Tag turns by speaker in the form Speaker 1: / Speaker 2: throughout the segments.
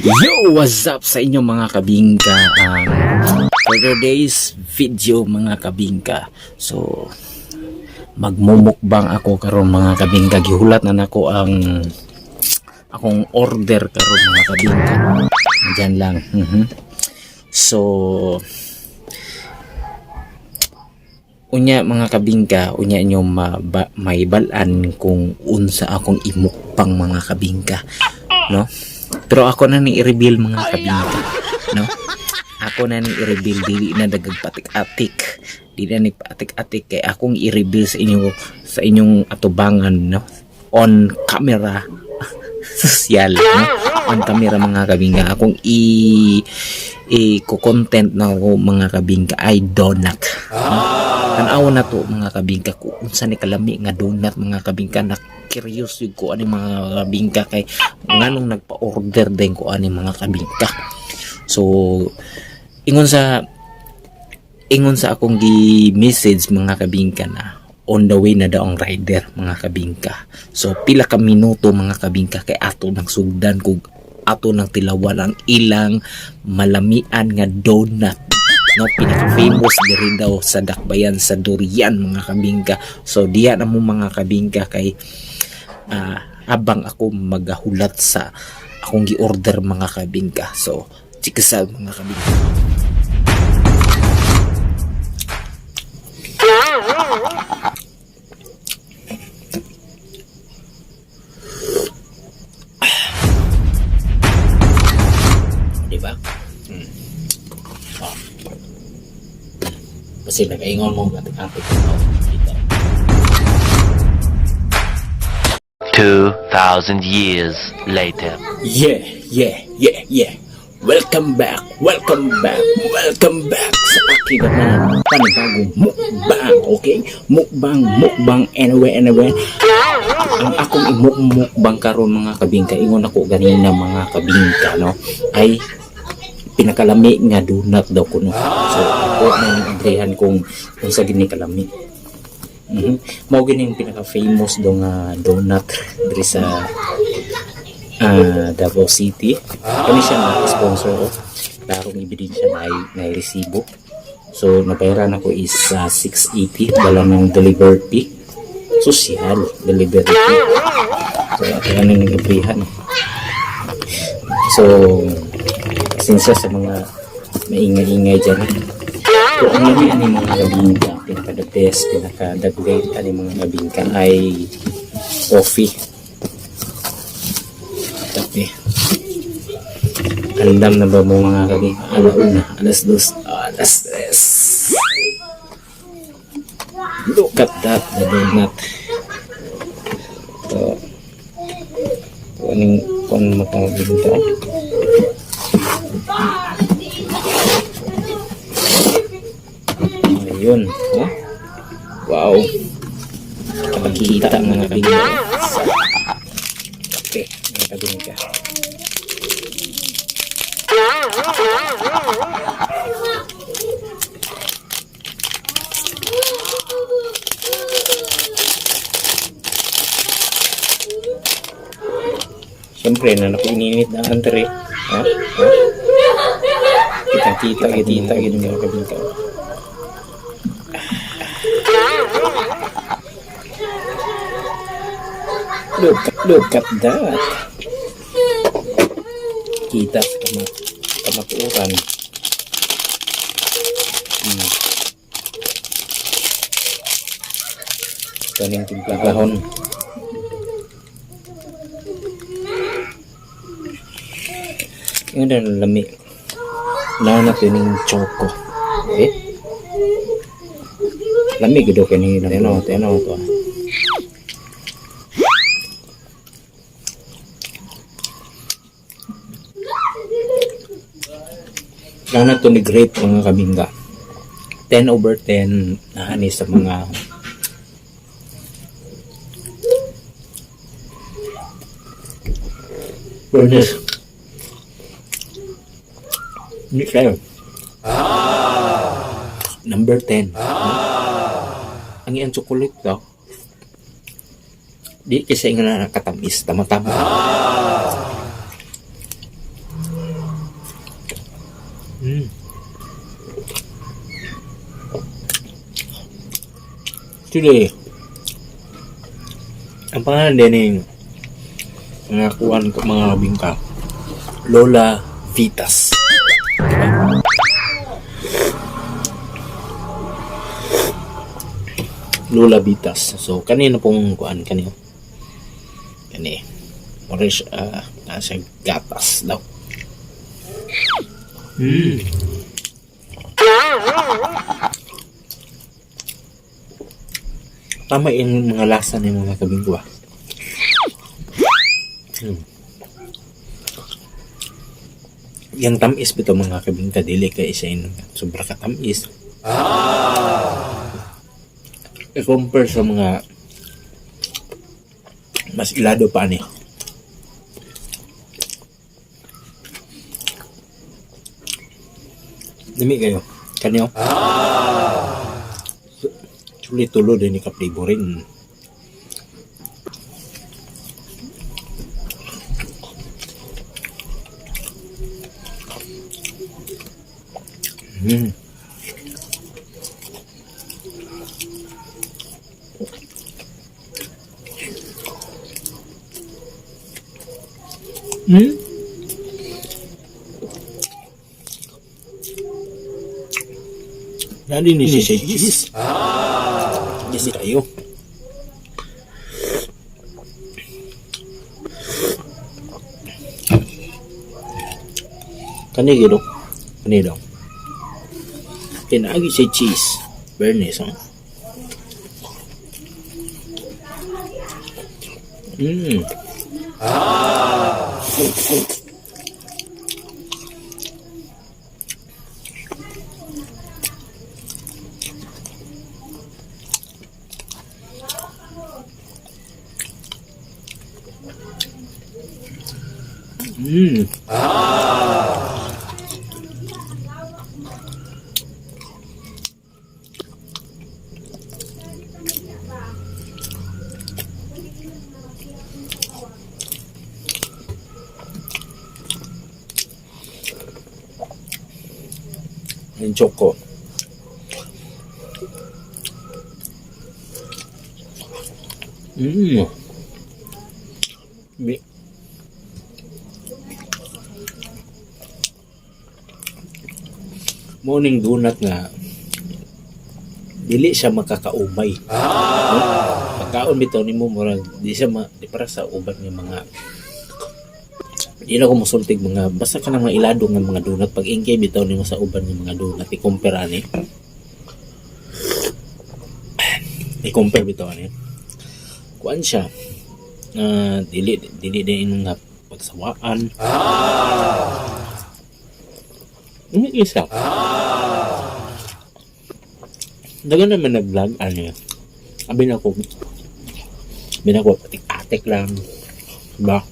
Speaker 1: Yo! What's up sa inyo, mga kabingka? For today's video, mga kabingka. So, magmumukbang ako karon, mga kabingka. Gihulat na nako ang akong order karon, mga kabingka. Diyan lang. So, unya, mga kabingka, unya inyo mahibalaan kung unsa akong imukbang, mga kabingka. No? Pero ako na ni i-reveal, mga kabingka. No? Ako na ni i-reveal, dili na dagag patik-atik. Dili na ni patik-atik kay akong i-reveal sa inyong atubangan, no? On camera social, no? On camera, mga kabingka, akong i i-content na ako, mga kabingka, ay donut, no? Tan-aw na to, mga kabingka, kung unsa ni kalami nga donut, mga kabingka. Na curious jud ko ani, mga kabingka, kay nganong nagpa-order din ko ani, mga kabingka. So ingon sa akong gi-message, mga kabingka, na on the way na daw ang rider, mga kabingka. So pila ka minuto, mga kabingka, kay ato nang sugdan kug ato nang tilawan ang ilang malamian nga donut, no? Pinaka famous diri daw sa Dakbayan sa Durian, mga kabingka. So diya na mo, mga kabingka, kay abang ako magahulat sa akong gi-order, mga kabingka. So chikasal, mga kabingka. Di ba? Oh. Kasi nag-ingon mo atik-atik. Oh, kita.
Speaker 2: 2,000 years later.
Speaker 1: Yeah. Welcome back, welcome back, welcome back sa akin naman panibagong mukbang, okay? Mukbang, mukbang, anyway, anyway. Ang akong imukmukbang karon, mga kabingka, ingon ako ganina, mga kabingka, no? Ay pinakalami nga donut daw kuno. So, ako na yung agrehan kung unsa gini kalami. Mao gini yung pinaka-famous daw nga donut diri sa Davao City. Kani siya na sponsor ko. Klarong ebidensya na na resibo. So nabayaran ako is 680 dala ng delivery fee. Social delivery fee. So kaya nang nag-abrihan. So since sa mga maingay-ingay dyan. So ang lami ani, mga kabingka, pinaka the best, pinaka the great ani, mga kabingka, ay coffee. Kape. Andam na ba mo, mga kabingka? Alauna, 2:00, 3:00. Look at that, the donut. So, kung anong, kung ano makabinta. Ayun, oh. Wow. Kapagkita, mga kabingka, sa kape, mga kabingka. Siyempre, na naku ininit na ang tre. Ha? Ha? Kita-kita, kita, kita, mga kabingka. Look, look at that. Kita sa kamatuoran. Kaning timplahon. Yung na lami. Na natin yung choco. Eh? Lami gud kini, tanaw, tanaw to. Lana to ni great, mga kabingka. 10 over 10 na ani sa mga Fairness. Hindi kayo. Number 10. Ang iyang chocolate daw. Di kasi nga nakatamis. Tama-tama. Actually, ang pangalan din ng mga kuan mga bingka, Lola Vitas. Diba? Lola Vitas. So, kanino pong kuan kanino? Kani. Mura siya, nasa gatas daw. Tama yung mga lasa ng mga kabingko ah. Yang tamis bitaw mga kabingka, dili kay siya yung sobra katamis. I-compare sa mga mas ilado pa ani. Lami kayo. Kanyo. Actually, tulo din ni ka-flavoring. Nani ni siya cheese. Cheese kayo. Kani gino. Kani daw. Kinaagi siya cheese. Bernice, huh? Yung choco. Mi. Morning donut nga dili siya makakaumay. No? Pagkaon bitaw nimo murag di siya ma, di para sa uban nga mga di na ko mosultig mga basta ka mga ilado nga mga donut pag ingkay bitaw nimo sa uban nga mga donut i-compare ani. I-compare bitaw ani. Kuan siya. Dili dili din nga pagsawaan. Ano isa? Dagan naman nag-vlog, ano yun. Abi na ko, atik-atik lang. Diba?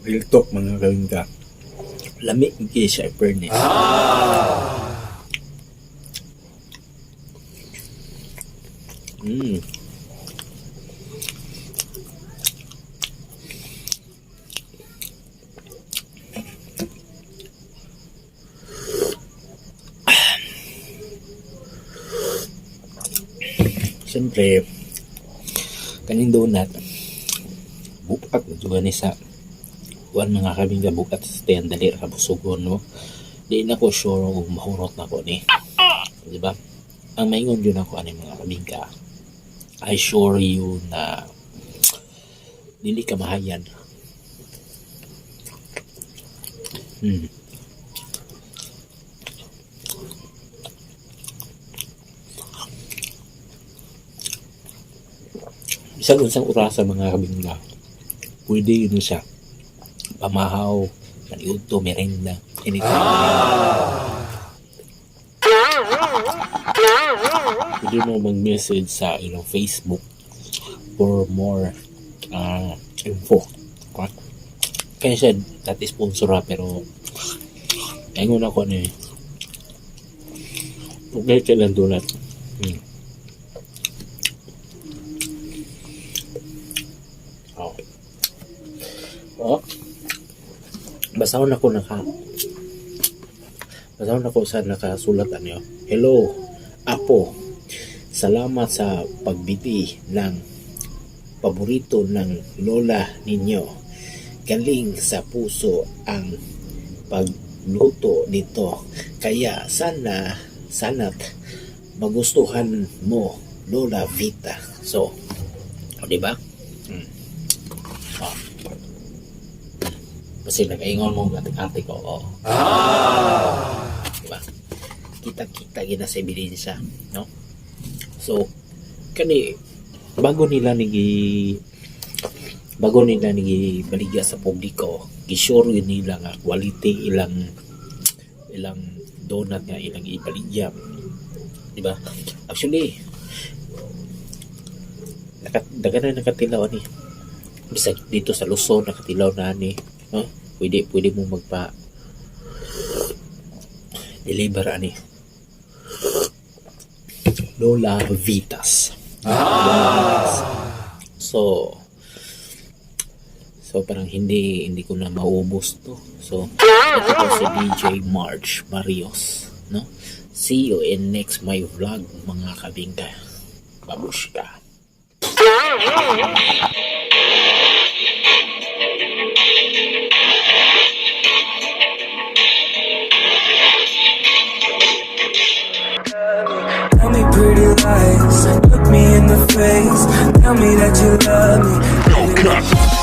Speaker 1: Real talk mga kawinga. Lami kay siya fairness. Siyempre, kaning donut, bukat na juga ni sa kuan mga kabingga, bukat sa tiyan, dali ra kabusugon, no? Di na ko sure kung mahurot na ko ni. Di ba? Ang maingon yun ako ani mga kabingga, I assure you na dili ka mahayan. Bisag unsang orasa mga kabingga, pwede yun siya. Pamahaw, paniudto, merenda, anytime. Pwede mo mag-message sa ilang Facebook for more info. Okay? Kaya siya dati sponsor ha, pero ayun ako ano eh. Okay, kailan donut. Oh. Oh. Basahon nako sa nakasulat ano. "Hello, Apo. Salamat sa pagbili ng paborito ng lola ninyo. Galing sa puso ang pagluto nito. Kaya sana't magustuhan mo, Lola Vita." So, o, di ba? Oh. Kasi nag-ingon mo atik-atik ko. Oh. Di ba? Kita-kita gina sa ebidensya, no? So, kani bago nila nigi baligya sa publiko, gi-sure yun nila nga quality ilang donut nga ilang ibaligya. Di ba? Actually, daghan na nakatilaw ani. Bisag dito sa Luzon nakatilaw na ani, no? Pwede mo magpa deliver ani. Lola Vitas. Lola Vitas. So parang hindi ko na maubos to. So, ito po si DJ March Marios, no? See you in next my vlog, mga kabingka. Babushka.
Speaker 3: Tell me pretty lies, look me in the face. Tell me that you love me.
Speaker 4: No cap.